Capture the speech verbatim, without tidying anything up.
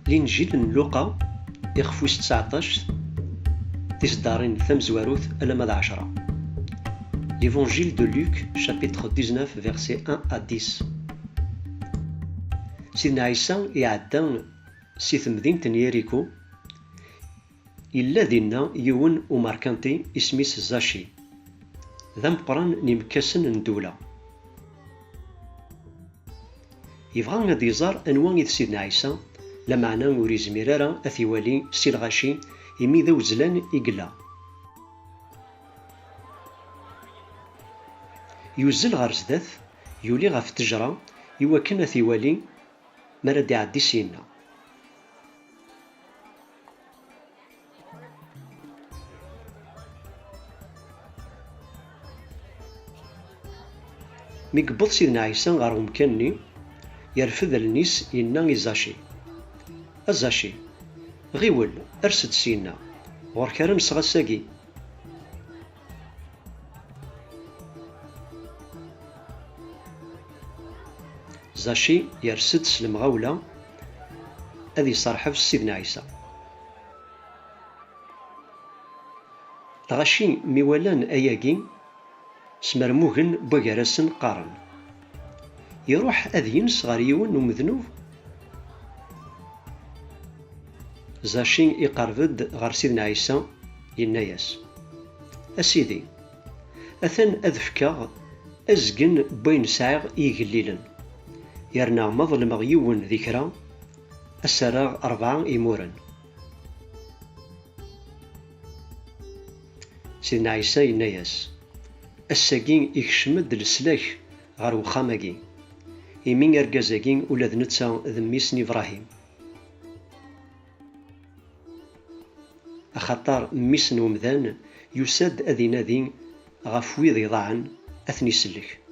Linjil n Luqa, ixef wis tseɛṭac, tiseddarin tamezwarut alamma d ɛecra. L'Évangile de Luc, chapitre dix-neuf, versets un à dix. Sidna Ɛisa iɛedda si temdint n Yiriko. Yella dinna yiwen umerkanti isem-is Zaci, d ameqqran n yimekkasen n ddula. Yebɣa ad iẓer anwa i d Sidna Ɛisa, lameɛna ur yezmir ara ad t-iwali si lɣaci, imi d awezlan i yella. Yuzzel ɣer zdat, yuli ɣef ttejra iwakken ad t-iwali mi ara d-iɛeddi syenna. Mi yewweḍ Sidna Ɛisa ɣer umkan-nni, yerfed allen-is, yenna i Zaci: "A Zaci, ɣiwel, ers-d syenna, ɣur-k ara nseɣ ass-agi." Zaci yers-d s lemɣawla ad iṣerḥeb s Sidna Ɛisa. Lɣaci mi walan ayagi, smermugen wway-gar-asen, qqaren: "Iruḥ ad yens ɣer yiwen n umednub?" Zaci iqerreb-d ɣer Sidna Ɛisa, yenna-yas: "A Sidi, atan ad fkeɣ azgen n wayen sɛiɣ i yigellilen, yerna ma ḍelmeɣ yiwen di kra, ad s-rreɣ rebɛa imuren." Sidna Ɛisa yenna-yas: "Ass-agi ikcem-d leslak ɣer wexxam-agi, imi argaz-agi ula d netta d mmi-s n Ibṛahim. Axaṭer Mmi-s n Umdan yusa-d ad inadi ɣef wid iḍaɛen, ad ten-isellek."